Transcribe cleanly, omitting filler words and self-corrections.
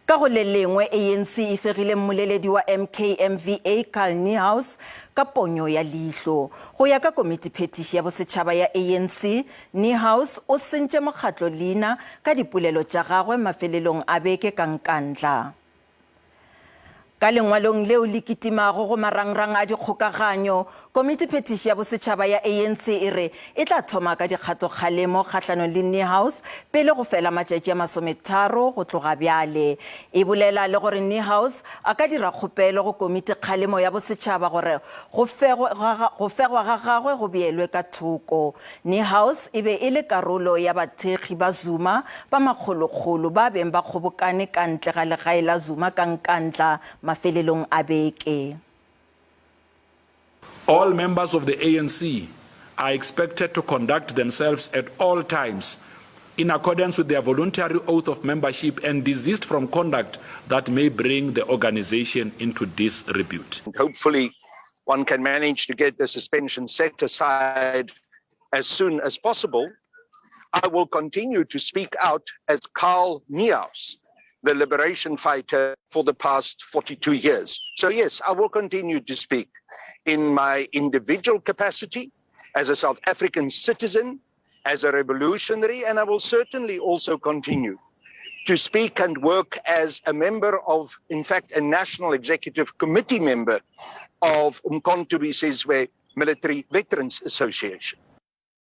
Ka go le lengwe, ANC e fegile mmoleledi wa MKMVA Carl Niehaus ka ponyo ya leihlo. Go ya ka Komitiphethiši ya Bosetšhaba ya ANC, Niehaus o sentše mokgatlo leina ka dipolelo tša gagwe mafelelong a beke ka Nkandla. Ka lengwalong leo le kitimago go marangrang a dikgokaganyo, Komitiphethiši ya Bosetšhaba ya ANC e re e tla thoma ka dikgatokgalemo kgahlanong le Niehaus pele go fela matšatši a masometharo go tloga bjale. E bolela le gore Niehaus a ka dira kgopelo go Komitikgalemo ya Bosetšhaba gore go fegwa ga gagwe go beelwe ka thoko. Niehaus e be e le karolo ya bathekgi ba Zuma ba makgolokgolo ba beng ba kgobokane ka ntle ga legae la Zuma ka Nkandla mafelelong a beke. All members of the ANC are expected to conduct themselves at all times in accordance with their voluntary oath of membership and desist from conduct that may bring the organization into disrepute. Hopefully one can manage to get the suspension set aside as soon as possible. I will continue to speak out as Carl Niehaus, the liberation fighter for the past 42 years. So yes, I will continue to speak in my individual capacity as a South African citizen, as a revolutionary, and I will certainly also continue to speak and work as a member of, in fact, a National Executive Committee member of Umkhonto we Sizwe Military Veterans Association.